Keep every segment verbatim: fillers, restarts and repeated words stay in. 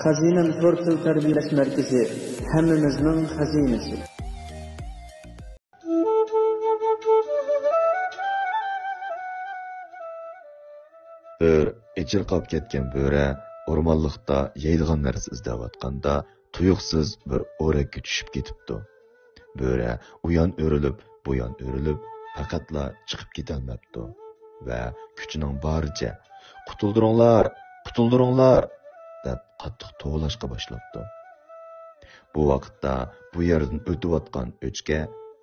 خەزىنەم تور تىل تەربىيەلەش مەركىزى، ھەممىمىزنىڭ خەزىنىسى. بىر ئېچىرقاپ كەتكەن بۆرە ئورمانلىقتا يەيدىغان نەرسە ئىزدەۋاتقاندا، تۇيۇقسىز بىر ئورەككە چۈشۈپ كېتىپتۇ. بۆرە ئۇيان ئۆرۈلۈپ، بۇيان ئۆرۈلۈپ، پەقەتلا چىقىپ كېتەلمەپتۇ ۋە كۈچىنىڭ بارىچە، «قۇتۇلدۇرۇڭلار! قۇتۇلدۇرۇڭلار!» دەپ قاتتىق توۋلاشقا باشلاپتۇ. بۇ ۋاقىتتا بۇ يەردىن ئۆتۈۋاتقان ئۆچكە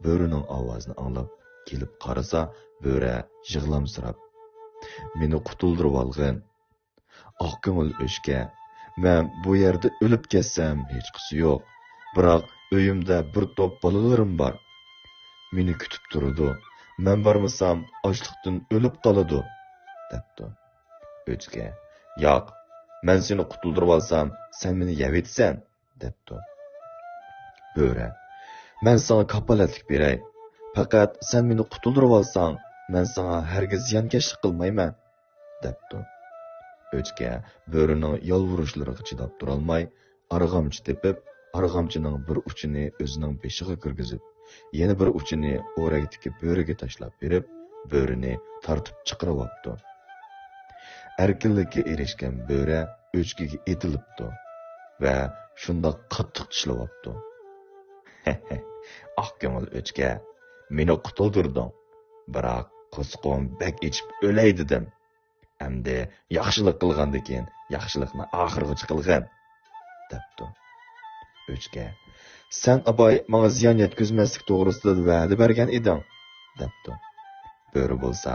بۆرىنىڭ ئاۋازىنى ئاڭلاپ كېلىپ قارىسا، بۆرە يىغلامسىراپ، «مېنى قۇتۇلدۇرۇۋالغىن.» «ئاق كۆڭۈل ئۆچكە، مەن بۇ يەردە ئۆلۈپ كەتسەم ھېچقىسى يوق. بىراق ئۆيۈمدە بىر توپ بالىلىرىم بار. مېنى كۈتۈپ تۇرىدۇ. مەن بارمىسام ئاچلىقتىن ئۆلۈپ قالىدۇ» دەپتۇ. ئۆچكە، «ياق، مەن سېنى قۇتۇلدۇرۇۋالسام، سەن مېنى يەۋېتىسەن» دەپتۇ. بۆرە، «مەن ساڭا كاپالەتلىك بېرەي. پەقەت سەن مېنى قۇتۇلدۇرۇۋالساڭ، مەن ساڭا ھەرگىز زىيانكەشلىك قىلمايمەن» دەپتۇ. ئۆچكە بۆرىنىڭ يالۋۇرۇشلىرىغا چىداپ تۇرالماي، ئارغامچا تېپىپ، ئارغامچىنىڭ بىر ئۇچىنى ئۆزىنىڭ بېشىغا كىرگۈزۈپ، يەنە بىر ئۇچىنى ئورەكتىكى بۆرىگە تاشلاپ بېرىپ، بۆرىنى تارتىپ چىقىرىۋاپتۇ. ئەركىنلىككە ئېرىشكەن بۆرە ئۆچكىگە ئېتىلىپتۇ ۋە شۇنداق قاتتىق چىشلىۋاپتۇ. «ئاق كۆڭۈل ئۆچكە، مېنى قۇتۇلدۇردۇڭ. بىراق قورسىقىم بەك ئېچىپ ئۆلەي دېدىم. ئەمدى ياخشىلىق قىلغاندىكىن ياخشىلىقنى ئاخىرغىچە قىلغىن» دەپتۇ. ئۆچكە، «سەن ئاباي ماڭا زىيان يەتكۈزمەسلىك توغرىسىدا ۋەدە بەرگەن ئىدىڭ» دەپتۇ. بۆرە بولسا،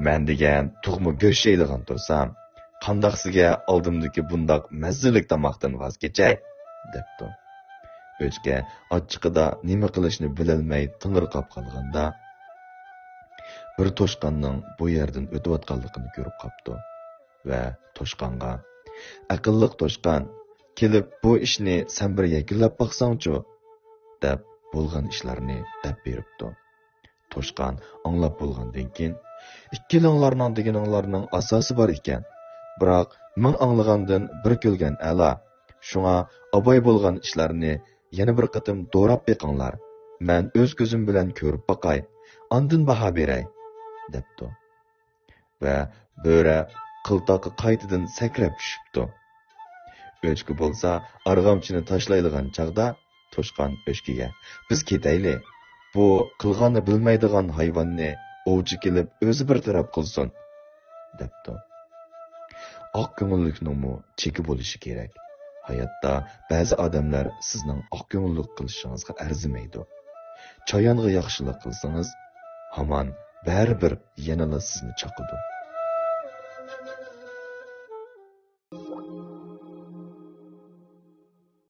«مەن دېگەن تۇغما گۆش يەيدىغان تۇرسام، قانداقسىگە ئالدىمدىكى بۇنداق مەززىلىك تاماقتىن ۋاز كېچەي» دەپتۇ. ئۆچكە ئاچچىقىدا نېمە قىلىشنى بىلەلمەي تېڭىرقاپ قالغاندا، بىر توشقاننىڭ بۇ يەردىن ئۆتۈۋاتقانلىقىنى كۆرۈپ قاپتۇ ۋە توشقانغا، «ئەقىللىق توشقان، كېلىپ بۇ ئىشنى سەن بىر يەكۈنلەپ باقساڭچۇ» دەپ، بولغان ئىشلارنى دەپ بېرىپتۇ. توشقان ئاڭلاپ بولغاندىن كېيىن، «ئىككىلىڭلارنىڭ دېگىنىڭلارنىڭ ئاساسى بار ئىكەن. بىراق مىڭ ئاڭلىغاندىن بىر كۆرگەن ئەلا. شۇڭا ئاباي بولغان ئىشلارنى يەنە بىر قېتىم دوراپ بېقىڭلار. مەن ئۆز كۆزۈم بىلەن كۆرۈپ باقاي، ئاندىن باھا بېرەي» دەپتۇ. ۋە بۆرە قىلتاققا قايتىدىن سەكرەپ چۈشۈپتۇ. ئۆچكە بولسا ئارغامچىنى تاشلايدىغان چاغدا توشقان ئۆچكىگە، «بىز كېتەيلى، بۇ قىلغاننى بىلمەيدىغان ھايۋاننى ئوۋچى كېلىپ ئۆزى بىر تەرەپ قىلسۇن» دەپتۇ. ئاق كۆڭۈللۈكنىڭمۇ چېكى بولۇشى كېرەك. ھاياتتا بەزى ئادەملەر سىزنىڭ ئاق كۆڭۈللۈك قىلىشىڭىزغا ئەرزىمەيدۇ. چايانغا ياخشىلىق قىلسىڭىز، ھامان بەرىبىر يەنىلا سىزنى چاقىدۇ.